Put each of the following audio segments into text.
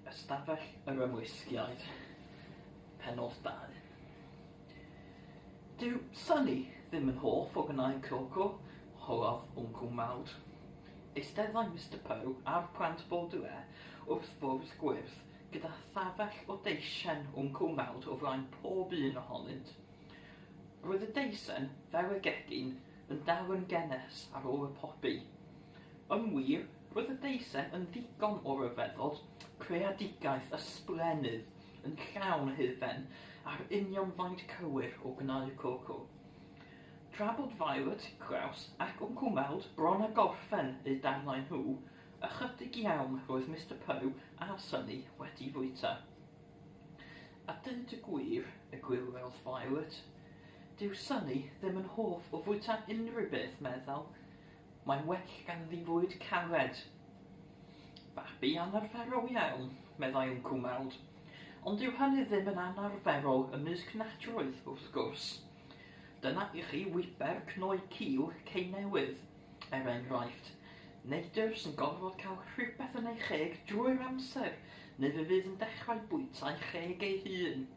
Ystafell yr Ymlusgiaid, Pennod 2. Dyw Sunny ddim yn hoff o gnau coco, holodd Wncwl Maud. Eisteddai Mister Poe a'r plant Baudelaire wrth fwrdd gwyrdd gyda thafell o deisen Wncwl Maud o flaen pob un ohonynt. Roedd y deisen, fel y gegin, yn dal yn gennes ar ôl y pobi. Yn wir, roedd y deisen yn ddigon o ryfeddod, creadigaeth ysblennydd yn llawn hufen a'r union faint cywir o gnau coco. Tra bod Violet, Klaus ac Wncwl Maud bron â gorffen eu darnau nhw, ychydig iawn roedd Mister Poe a Sunny wedi fwyta. A deud y gwir, eglurodd Violet, dyw Sunny ddim yn hoff o fwyta unrhyw beth meddal. Mae'n well ganddi fwyd caled. Babi anarferol iawn, meddai Wncwl Maud. Ond dyw hynny ddim yn anarferol ymysg nadroedd, wrth gwrs. Dyna i chi wiber cnoi cil Ceinewydd, er enghraifft. Neidr sy'n gorfod cael rhywbeth yn ei cheg drwy'r amser, neu fe fydd yn dechrau bwyta'i cheg ei hun.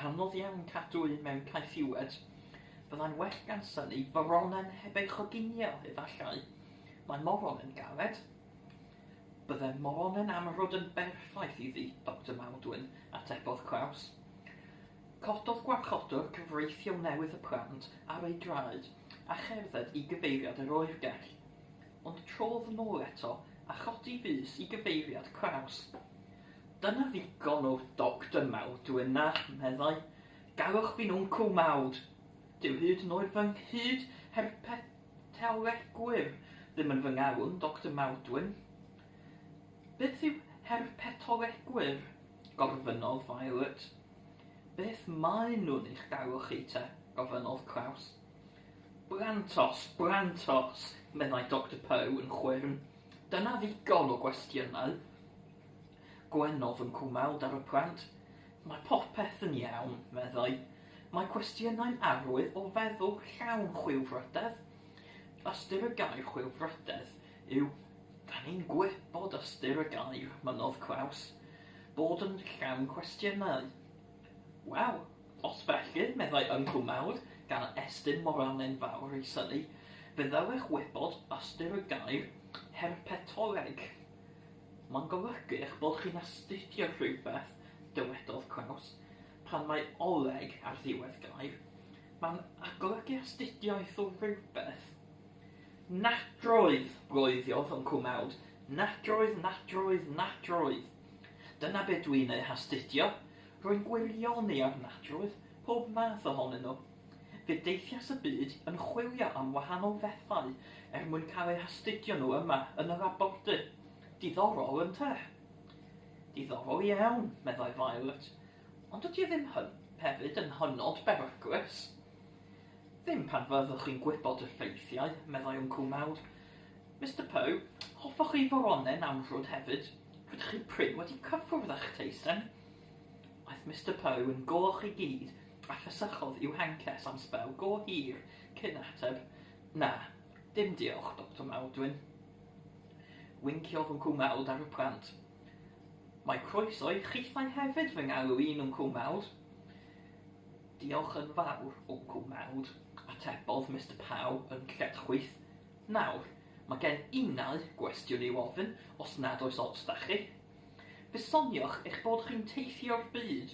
Anodd iawn cadw un mewn caethiwed. Byddai'n well gan Sunny foronen heb ei choginio, efallai. Mae moron yn galed. Bydde moronen amrwd yn berffaith iddi, Doctor Maldwyn, atebodd Klaus. Cododd gwarchodwr cyfreithiol newydd y plant ar ei draed a cherdded i gyfeiriad yr oergell. Ond trodd yn ôl eto a chodi fys i gyfeiriad Klaus. Dyna ddigon o'r Doctor Maldwyn 'na, meddai. Galwch fi'n Wncwl Maud. Dyw hyd yn oed fy nghyd herpetolegwyr ddim yn fy ngalw'n Doctor Maldwyn. Beth yw herpetolegwyr? gofynnodd Violet. Beth maen nhw'n eich galw chi te? gofynnodd Klaus. Brantos, brantos, meddai Doctor Poe yn chwyrn. Dyna ddigon o gwestiynau. Gwenodd yn cwmawd ar y plant. Mae popeth yn iawn, meddai. Mae cwestiynau'n arwydd o feddwl llawn chwilfrydedd. Ystyr y gair chwilfrydedd yw 'Da ni'n gwybod ystyr y gair, mynnodd Klaus. Bod yn llawn cwestiynau. Wel, os felly, meddai Yncl Maud, gan estyn moranen fawr i synnu, fe ddylech wybod ystyr y gair herpetoleg. Mae'n golygu eich bod chi'n astudio rhywbeth, dywedodd Klaus, pan mae oleg ar ddiwedd gair. Mae'n golygu astudiaeth o rywbeth. Nadroedd! bloeddiodd Wncwl Maud. Nadroedd, nadroedd, nadroedd! Dyna be dwi'n eu hastudio. Rwy'n gwirioni ar nadroedd, pob math ohonyn nhw. Fe deithiais y byd yn chwilio am wahanol fethau er mwyn cael eu hastudio nhw yma yn y labordy. Diddorol, ynte? Diddorol iawn, meddai Violet. Ond ydy e ddim hefyd yn hynod beryglus? Ddim pan fyddwch chi'n gwybod y ffeithiau, meddai Wncwl Maud. Mister Poe, hoffech chi foronen amrwd hefyd? Rydych chi prin wedi cyffwrdd â'ch teisen. Aeth Mister Poe yn goch i gyd a phesychodd i'w hancell am sbel go hir cyn ateb, Na, dim diolch, Doctor Maldwyn. Winciodd Wncwl Maud ar y plant. Mae croeso i chithau hefyd fy ngalw i'n Wncwl Maud. Diolch yn fawr, Wncwl Maud, atebodd Mister Pow yn lletchwith. Nawr, mae gen innau gwestiwn i'w ofyn, os nad oes ots 'da chi. Fe sonioch eich bod chi'n teithio'r byd.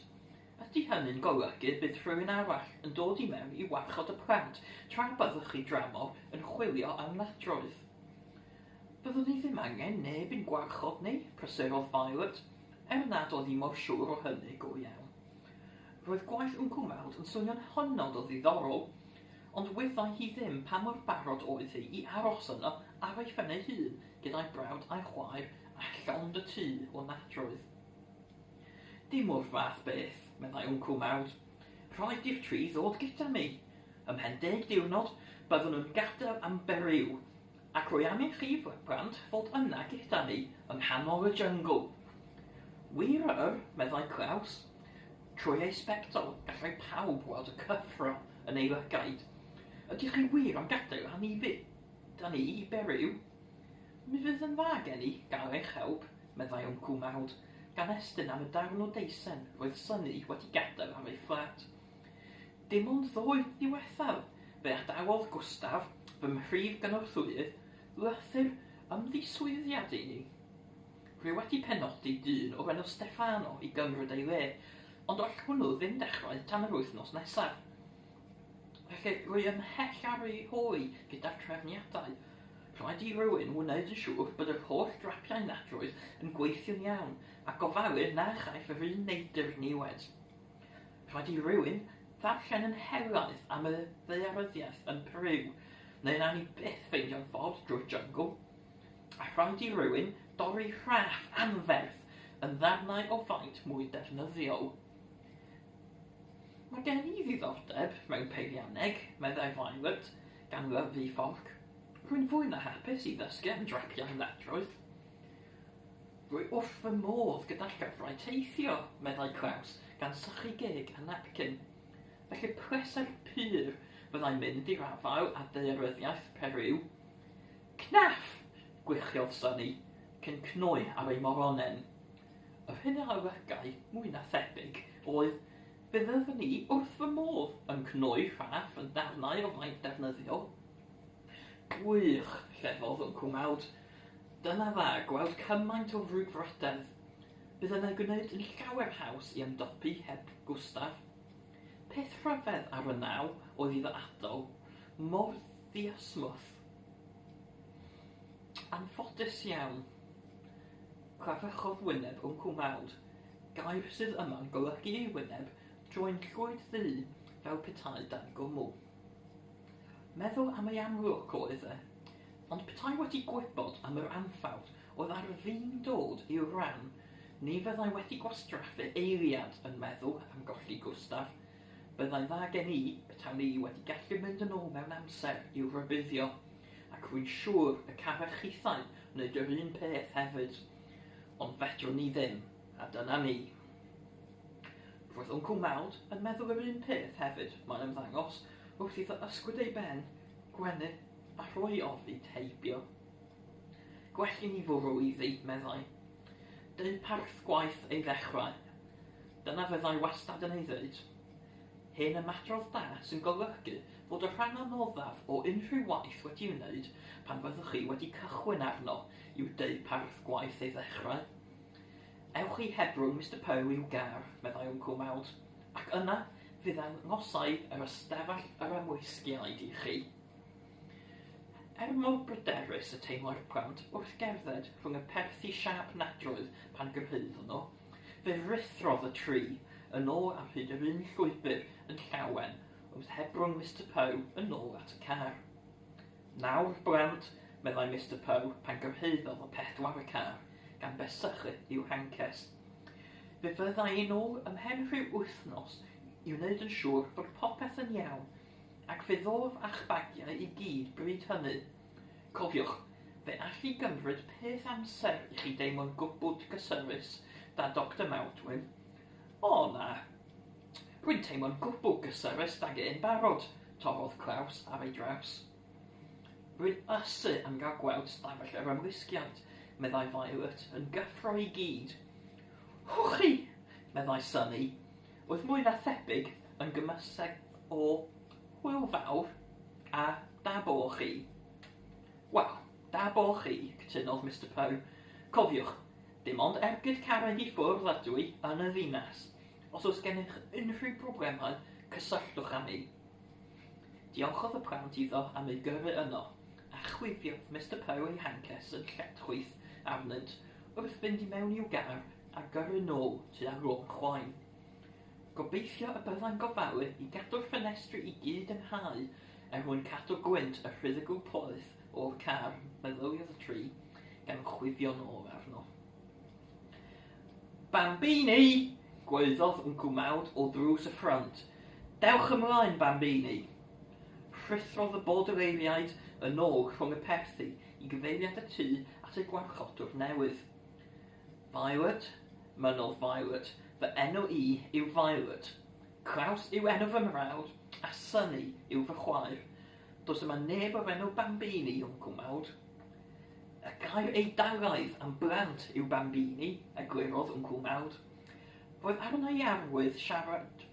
Ydy hynny'n golygu bydd rhywun arall yn dod i mewn i warchod y plant tra byddwch chi dramor yn chwilio am nadroedd? Fyddwn ni ddim angen neb i'n gwarchod ni, prysurodd Violet, er nad oedd hi mor siŵr o hynny go iawn. Roedd gwaith Wncwl Maud yn swnio'n hynod o ddiddorol, ond wyddai hi ddim pa mor barod oedd hi i aros yno ar ei phen ei hun gyda'i brawd a'i chwaer a llond y tŷ o nadroedd. Dim o'r fath beth, meddai Wncwl Maud. Rhaid i'r tri ddod gyda mi. Ymhen deg diwrnod, byddwn yn gadael am Beriw, ac rwy am i chi, fy mhlant, fod yna gyda ni yng nghanol y jyngl. Wir yr, meddai Klaus. Trwy ei sbectol, gallai pawb weld y cyffro yn ei lygaid. Ydych chi wir am gadael â ni fynd â ni i Beriw? Mi fydd yn dda gen i gael eich help, meddai Wncwl Maud. gan estyn am y darn o deisen roedd Sunny wedi gadael ar ei phlât. Dim ond ddoe ddiwethaf, fe adawodd Gustaf, fy mhrif gynorthwyydd, lythyr ymddiswyddiad i ni. Rwy wedi penodi dyn o'r enw Stefano i gymryd ei le, ond all hwnnw ddim dechrau tan yr wythnos nesaf. Felly, rwy ymhell ar ei hôl gyda'r trefniadau. Rhaid i rywun wneud yn siŵr bod yr holl drapiau nadroedd yn gweithio'n iawn a gofalu na chaiff yr un neidr niwed. Rhaid i rywun ddarllen yn helaeth am y ddaearyddiaeth yn Peru, neu wnawn ni byth ffeindio'n ffordd drwy'r jyngl. A rhaid i rywun dorri rhaff anferth yn ddarnau o faint mwy defnyddiol. Mae gen i ddiddordeb mewn peirianneg, meddai Violet, gan lyfu fforc. Rwy'n fwy na hapus i ddysgu am drapiau nadroedd. Rwy wrth fy modd gyda llyfrau teithio, meddai Klaus, gan sychu geg a napcyn. Felly pleser pur fyddai mynd i'r afael â daearyddiaeth Peru. Cnaff! gwichiodd Sunny, cyn cnoi ar ei moronen. Yr hyn a olygai, mwy na thebyg, oedd, Fe fyddwn i wrth fy modd yn cnoi rhaff yn darnau o faint defnyddiol. Gwych, llefodd Wncwl Mawd. Dyna dda gweld cymaint o frwdfrydedd. Bydd yn ei gwneud yn llawer haws i ymdopi heb Gustaf. Peth rhyfedd ar y naw oedd iddo adael mor ddiysmwth. Anffodus iawn. Clafychodd wyneb Wncwl Mawd, gair sydd yma'n golygu ei wyneb droi'n llwyd ddu fel petai dan gwmwl. Meddwl am ei amlwg oedd e, ond petai wedi gwybod am yr anffawd oedd ar fin dod i'w ran, ni fyddai wedi gwastraffu eiliad yn meddwl am golli Gustaf. Byddai'n dda gen i petawn i wedi gallu mynd yn ôl mewn amser i'w rybuddio, ac rwy'n siŵr y carech chithau wneud yr un peth hefyd. Ond fedrwn ni ddim, a dyna ni. Roedd Wncwl Mawd yn meddwl yr un peth hefyd, mae'n ymddangos, wrth iddo ysgwyd ei ben, gwenu, a rhoi ofid heibio. Gwell i ni fwrw iddi, meddai. Deuparth gwaith ei ddechrau. Dyna fyddai wastad yn ei ddeud. Hen ymadrodd da sy'n golygu fod y rhan anoddaf o unrhyw waith wedi'i wneud pan fyddwch chi wedi cychwyn arno yw deuparth gwaith ei ddechrau. Ewch i hebrwng Mister Poe i'w gar, meddai Wncwl Mawd, ac yna fe ddangosai yr ystafell yr amwysgiaid i chi. Er mor bryderus y teimlai'r plant wrth gerdded rhwng y perthi siâp nadroedd pan gyrhaeddon nhw, fe ruthrodd y tri yn ôl ar hyd yr un llwybr yn llawen wrth hebrwng Mister Poe yn ôl at y car. Nawr, blant, meddai Mister Poe pan gyrhaeddodd y pedwar y car, gan besychu i'w hancest. Fe fydda i'n ôl ymhen rhyw wythnos i wneud yn siŵr fod popeth yn iawn, ac fe ddof â'ch bagiau i gyd bryd hynny. Cofiwch, fe all hi gymryd peth amser i chi deimlo'n gwbl gysurus 'da Doctor Maldwyn. O, na. Rwy'n teimlo'n gwbl gysurus 'dag e'n barod, torrodd Klaus ar ei draws. Rwy'n ysu am gael gweld stafell yr ymlusgiaid, meddai Violet yn gyffro i gyd. Hwchi! meddai Sunny, oedd mwy na thebyg yn gymysgedd o hwyl fawr a da bo chi. Wel, da bo chi, cytunodd Mister Poe. Cofiwch, dim ond ergyd carreg i ffwrdd ydw i yn y ddinas. Os oes gennych unrhyw broblemau, cysylltwch â mi. Diolchodd y plant iddo am eu gyrru yno, a chwifiodd Mister Poe ei hances yn lletchwith arnynt wrth fynd i mewn i'w gar a gyrru nôl tua'r Lôn Chwain. Gobeithio y byddai'n gofalu i gadw'r ffenestri i gyd ynghau er mwyn cadw gwynt y rhuddygl poeth o'r car, meddyliodd y tri, gan chwifio nôl arno. Bambini! gwaeddodd Wncwl Mawd o ddrws y ffrynt. Dewch ymlaen, Bambini! Rhuthrodd y bodereiriaid yn ôl rhwng y perthi i gyfeiriad y tŷ at eu gwarchodwr newydd. Violet, mynnodd Violet, fy enw i yw Violet. Klaus yw enw fy mrawd, a Sunny yw fy chwaer. Does yma neb o'r enw Bambini, Wncwl Mawd. Y gair Eidalaidd am blant yw bambini, eglurodd Wncwl Maud. Roedd arna i arwydd siarad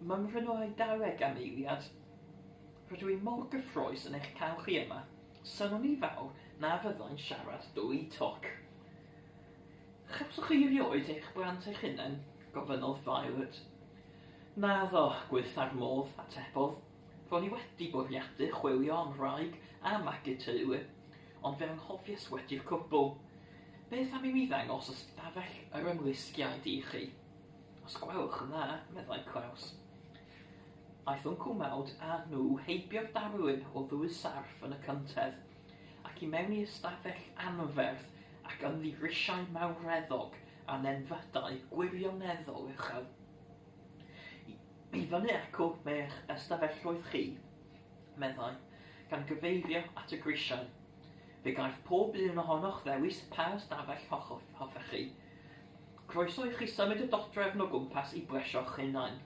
mymryn o Eidaleg am eiliad. Rydw i mor gyffrous yn eich cael chi yma. Synnwn i fawr na fyddai'n siarad dwyieithog. Chawsoch chi erioed eich plant eich hunain? gofynnodd Violet. Naddo, gwaetha'r modd, atebodd. Ro'n i wedi bwriadu chwilio am wraig a magu teulu, ond fe anghofies wedi'r cwbl. Beth am i mi ddangos ystafell yr ymlusgiaid i chi? Os gwelwch yn dda, meddai Klaus. Aeth Wncwl Maud â nhw heibio'r darlun o ddwy sarff yn y cyntedd, ac i mewn i ystafell anferth ac ynddi grisiau mawreddog a nenfydau gwirioneddol uchel. I fyny acw mae eich ystafelloedd chi, meddai, gan gyfeirio at y grisiau. Fe gaiff pob un ohonoch ddewis pa ystafell hoffech chi. Croeso i chi symud y dodrefn o gwmpas i blesio'ch hunain.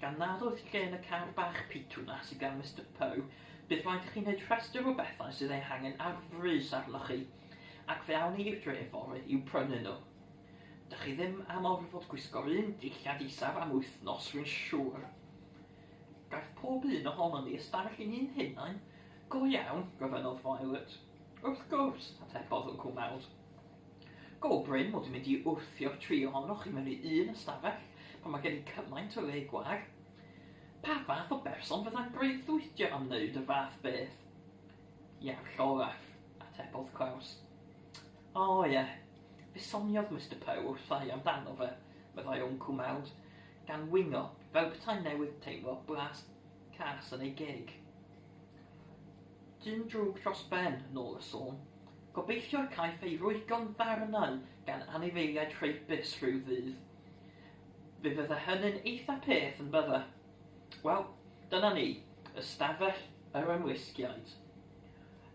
Gan nad oedd lle yn y car bach pitw 'na sydd gan Mister Poe, bydd rhaid i chi wneud rhestr o bethau sydd eu hangen ar frys arnoch chi, ac fe awn ni i'r dref fory i'w prynu nhw. Dych chi ddim am orfod gwisgo'r un dillad isaf am wythnos, rwy'n siŵr. Gaiff pob un ohonon ni ystafell i ni'n hunain? Go iawn? gofynnodd Violet. Wrth gwrs, atebodd Wncwl Maud. Go brin mod i'n mynd i wthio'r tri ohonoch chi mewn i un ystafell pan mae gen i cymaint o le gwag. Pa fath o berson fyddai'n breuddwydio am wneud y fath beth? Iarll Olaf, atebodd Klaus. O, ie, Fe soniodd Mister Poe wrtha i amdano fe, meddai Wncwl Maud, gan wingo fel petai newydd teimlo blas cas yn ei geg. Dyn drwg dros ben, yn ôl y sôn. Gobeithio y caiff ei rwygo'n ddarnau gan anifeiliaid rheibus rhyw ddydd. Fe fydde hynny'n eitha peth yn bydde? Wel, dyna ni, ystafell yr ymlusgiaid.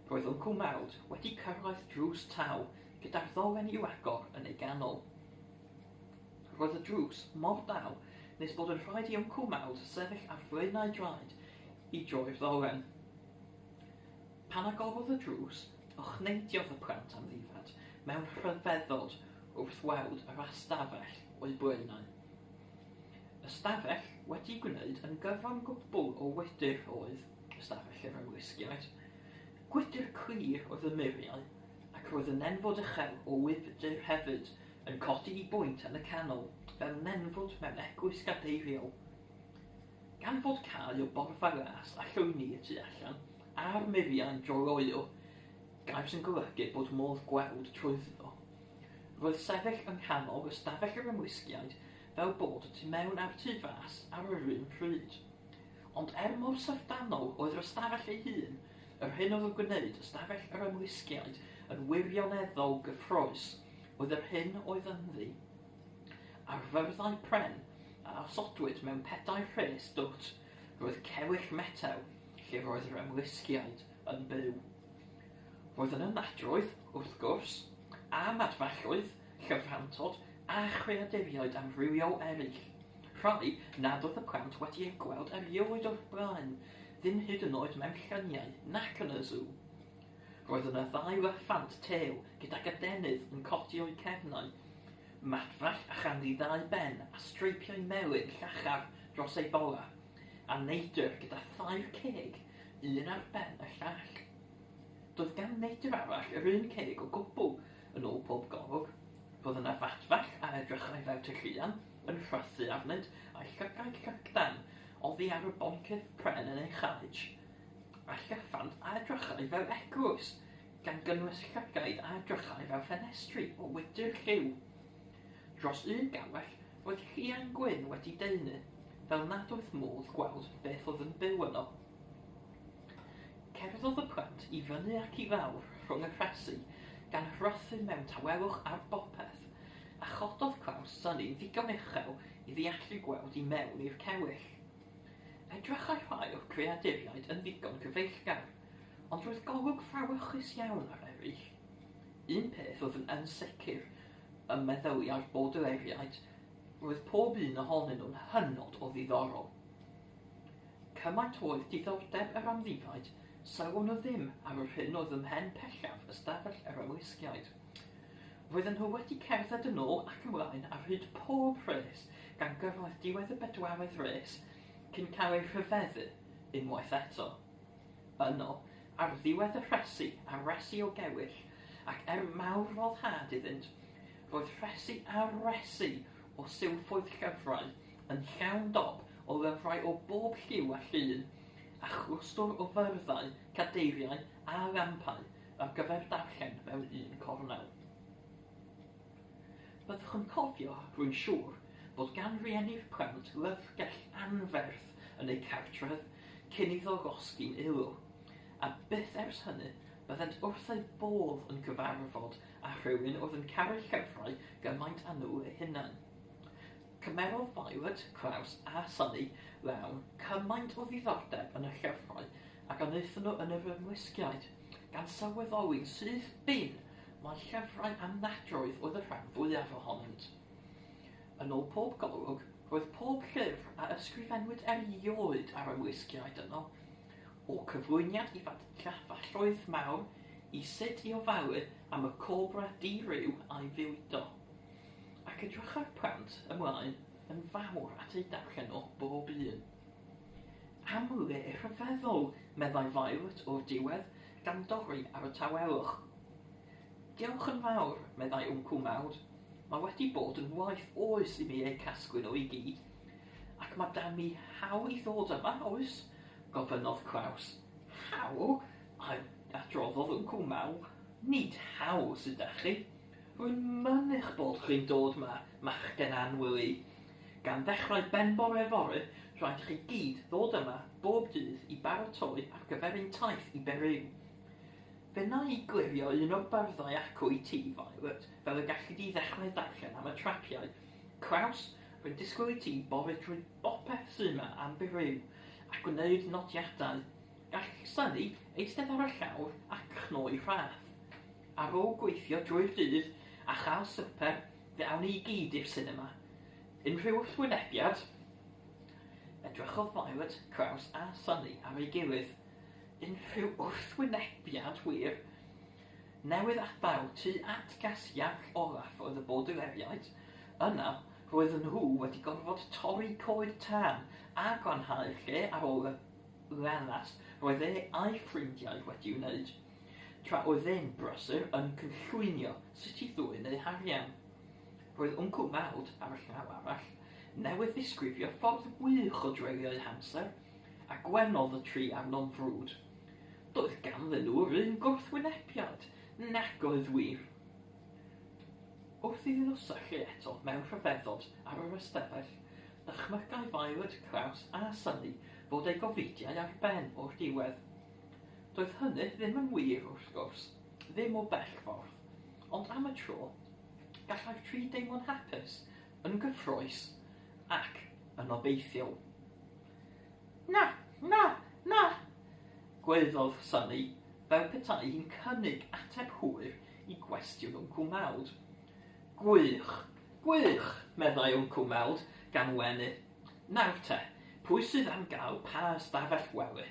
Roedd Wncwl Maud wedi cyrraedd drws tal gyda'r ddolen i'w agor yn ei ganol. Roedd y drws mor dal nes bod yn rhaid i Wncwl Maud sefyll ar flaenau draed i droi'r ddolen. Pan agorodd y drws, ochneidiodd y plant amddifad mewn rhyfeddod wrth weld yr ystafell o'u blaenau. Ystafell wedi'i gwneud yn gyfan gwbl o wydr oedd ystafell yr ymlusgiaid. Gwydr clir oedd y muriau, ac roedd y nenfwd uchel o wifr hefyd yn codi i bwynt yn y canol, fel nenfwd mewn eglwys gadeiriol. Gan fod cae o borfa las a llwyni y tu allan, a'r muriau'n dryloyw, gair sy'n golygu bod modd gweld trwyddo, roedd sefyll yng nghanol ystafell yr ymlusgiaid fel bod y tu mewn a'r tu fas ar yr un pryd. Ond er mor syfrdanol oedd yr ystafell ei hun, yr hyn oedd yn gwneud ystafell yr ymlusgiaid yn wirioneddol gyffrous oedd yr hyn oedd ynddi. Ar fyrddau pren a osodwyd mewn pedair rhes dwt, roedd cewyll metel lle roedd yr ymlusgiaid yn byw. Roedd yna nadroedd, wrth gwrs, a madfalloedd, llyfrantod a chreaduriaid amrywiol eraill. Rhai nad oedd y plant wedi eu gweld erioed o'r blaen, ddim hyd yn oed mewn lluniau, nac yn y sŵ. Roedd yna ddau lyffant tew gydag adenydd yn codi o'u cefnau, madfall a chanddi ddau ben a streipiau melyn llachar dros ei bola, a neidr gyda thair ceg, un ar ben y llall. Doedd gan neidr arall yr un ceg o gwbl, yn ôl pob golwg. Roedd yna fatfall a edrychai fel tylluan, yn rhythu arnynt, a'i llygaid llygdan oddi ar y boncyff pren yn ei chaej, a llyffant a edrychai fel eglwys, gan gynnwys llygaid a edrychai fel ffenestri o wydr lliw. Dros un gawell roedd lliain gwyn wedi daenu, fel nad oedd modd gweld beth oedd yn byw yno. Cerddodd y plant i fyny ac i lawr rhwng y rhesi, gan rhythu mewn tawelwch ar bopeth, a chododd Klaus synnu'n ddigon uchel iddi allu gweld i mewn i'r cewyll. Edrychai rhai o'r creaduriaid yn ddigon cyfeillgar, ond roedd golwg frawychus iawn ar eraill. Un peth oedd yn ansicr ym meddyliau'r Baudelairiaid, roedd pob un ohonyn nhw'n hynod o ddiddorol. Cymaint oedd diddordeb yr amddifaid Sylwon nhw ddim ar yr hyn oedd ym mhen pellaf ystafell yr ymlusgiaid. Roedden nhw wedi cerdded yn ôl ac ymlaen ar hyd pob rhes, gan gyrraedd diwedd y bedwaredd res cyn cael eu rhyfeddu unwaith eto. Yno, ar ddiwedd y rhesi a resi o gewyll, ac er mawr foddhad iddynt, roedd rhesi a rhesi o silffoedd llyfrau yn llawn dop o lyfrau o bob lliw a llun, a chlwstwr o fyrddau, cadeiriau a lampau ar gyfer darllen mewn un cornel. Byddwch yn cofio, rwy'n siŵr, bod gan rieni'r plant lyfrgell anferth yn eu cartref cyn iddo losgi'n ulw, a byth ers hynny byddent wrth eu bodd yn cyfarfod â rhywun oedd yn caru llyfrau gymaint â nhw eu hunain. Cymerodd Violet, Klaus a Sunny lawn cymaint o ddiddordeb yn y llyfrau ag a wnaethon nhw yn yr ymlusgiaid, gan sylweddoli'n syth bin mai llyfrau am nadroedd oedd y rhan fwyaf ohonynt. Yn ôl pob golwg, roedd pob llyfr a ysgrifennwyd erioed ar ymlusgiaid yno, o cyflwyniad i llafalloedd mawr i sut i ofalu am y cobra di-ryw a'i fwydo. Ac edrychai'r plant ymlaen yn fawr at eu darllen nhw bob un. Am le rhyfeddol, meddai Violet o'r diwedd, gan dorri ar y tawelwch. Diolch yn fawr, meddai Wncwl Maud. Mae wedi bod yn waith oes i mi eu casglu nhw i gyd. Ac mae 'da mi hawl i ddod yma, oes? gofynnodd Klaus. Hawl? Adroddodd Wncwl Maud. Nid hawl sydd 'da chi. Rwy'n mynych bod chi'n dod 'ma, machgen annwyl i. Gan ddechrau ben bore fory, rhaid i chi gyd ddod yma bob dydd i baratoi ar gyfer ein taith i Beriw. Fe wna i glirio un o'r byrddau acw i ti, Violet, fel y galli di ddechrau ddarllen am y trapiau. Klaus, rwy'n disgwyl i ti bori drwy bopeth sy 'ma am Beriw, a gwneud nodiadau. Gall Sunny eistedd ar y llawr a chnoi rhaff. Ar ôl gweithio drwy'r dydd a chael swper, fe awn ni i gyd i'r sinema. Unrhyw wrthwynebiad? Edrychodd Violet, Klaus a Sunny ar ei gilydd. Unrhyw wrthwynebiad, wir? Newydd adael tŷ at gas Iarll Olaf oedd y Baudeleriaid. Yna, roedden nhw wedi gorfod torri coed tân a glanhau'r lle ar ôl y lanast roedd e a'i ffrindiau wedi'i wneud. Tra oedd e'n brysur yn cynllwynio sut i ddwyn eu harian. Roedd Wncwl Maud, ar y llaw arall, newydd ddisgrifio ffordd wych o dreulio'u hamser, a gwenodd y tri arno'n frwd. Doedd ganddyn nhw'r un gwrthwynebiad, nac oedd wir. Wrth iddyn nhw syllu eto mewn rhyfeddod ar yr ystafell, dychmygai Violet, Klaus a Sunny fod eu gofidiau ar ben o'r diwedd. Doedd hynny ddim yn wir, wrth gwrs, ddim o bell ffordd, ond am y tro, gallai'r tri deimlo'n hapus, yn gyffrous ac yn obeithiol. Na! Na! Na! gwaeddodd Sunny, fel petai hi'n cynnig ateb hwyr i gwestiwn Wncwl Maud. Gwych! Gwych! meddai Wncwl Maud, gan wenu. Nawr te, pwy sydd am gael pa ystafell wely?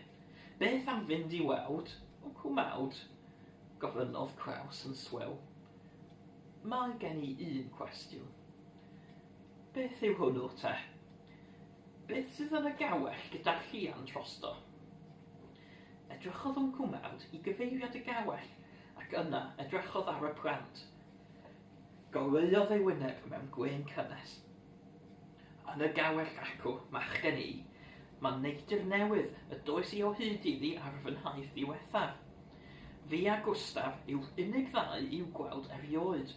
Beth am fynd i weld Wncwl Maud? gofynnodd Klaus yn swil. Mae gen i un cwestiwn. Beth yw hwnnw te? Beth sydd yn y gawell gyda'r llian trosto? Edrychodd Wncwl Maud i gyfeiriad y gawell ac yna edrychodd ar y plant. Goleuodd ei wyneb mewn gwên cynnes. Yn y gawell acw, machgen i, mae neidr newydd y does i o hyd iddi ar fy nhaith ddiwethaf. Fi a Gustaf yw'r unig ddau i'w gweld erioed.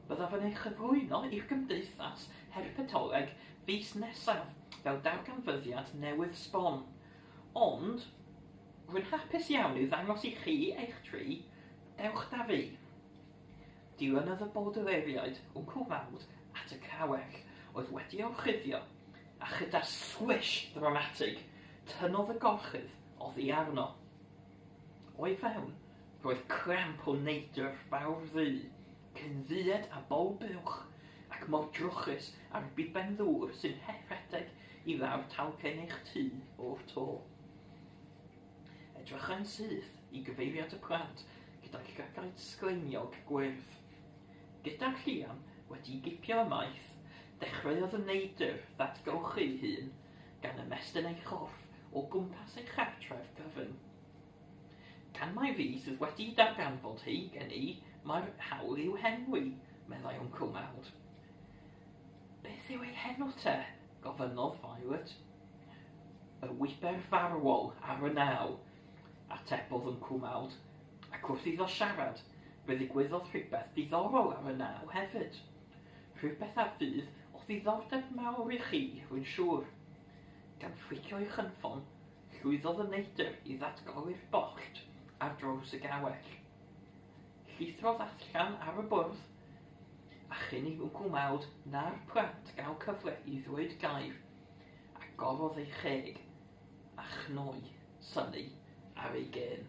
Byddaf yn ei chyflwyno i'r Gymdeithas Herpetoleg fis nesaf fel darganfyddiad newydd sbon. Ond, rwy'n hapus iawn i'w ddangos i chi eich tri, dewch 'da fi. Dilynodd y Baudeleriaid Wncwl Maud at y cawell oedd wedi orchuddio, a chyda swish ddramatig, tynnodd y gorchudd oddi arno. O'i fewn, roedd cramp o neidr fawr ddu, cyn ddued â bol buwch, ac mor drwchus â'r biben ddŵr sy'n rhedeg i lawr talcen eich tŷ o'r to. Edrychai'n syth i gyfeiriad y plant gyda'i llygaid sgleiniog gwyrdd. Gyda'r llian wedi'i gipio ymaith, dechreuodd y neidr ddatgylchu ei hun, gan ymestyn ei chorff o gwmpas ei chartref cyfyng. Gan mai fi sydd wedi darganfod hi gen i, mae'r hawl i'w henwi, meddai Wncwl Mald. Beth yw ei henw te? gofynnodd Violet. Y wiber farwol ar y naw, atebodd Wncwl Mald, ac wrth iddo siarad, fe ddigwyddodd rhywbeth diddorol ar y naw hefyd. Rhywbeth a fydd o ddiddordeb mawr i chi, rwy'n siŵr. Gan fflicio'i chynffon, Llwyddodd y neidr i ddatgoli'r bollt ar draws y gawell. Llithrodd allan ar y bwrdd, a chyn i Wncwl Mawd na'r plant gael cyfle i ddweud gair, agorodd ei cheg a chnoi synnu ar ei gên.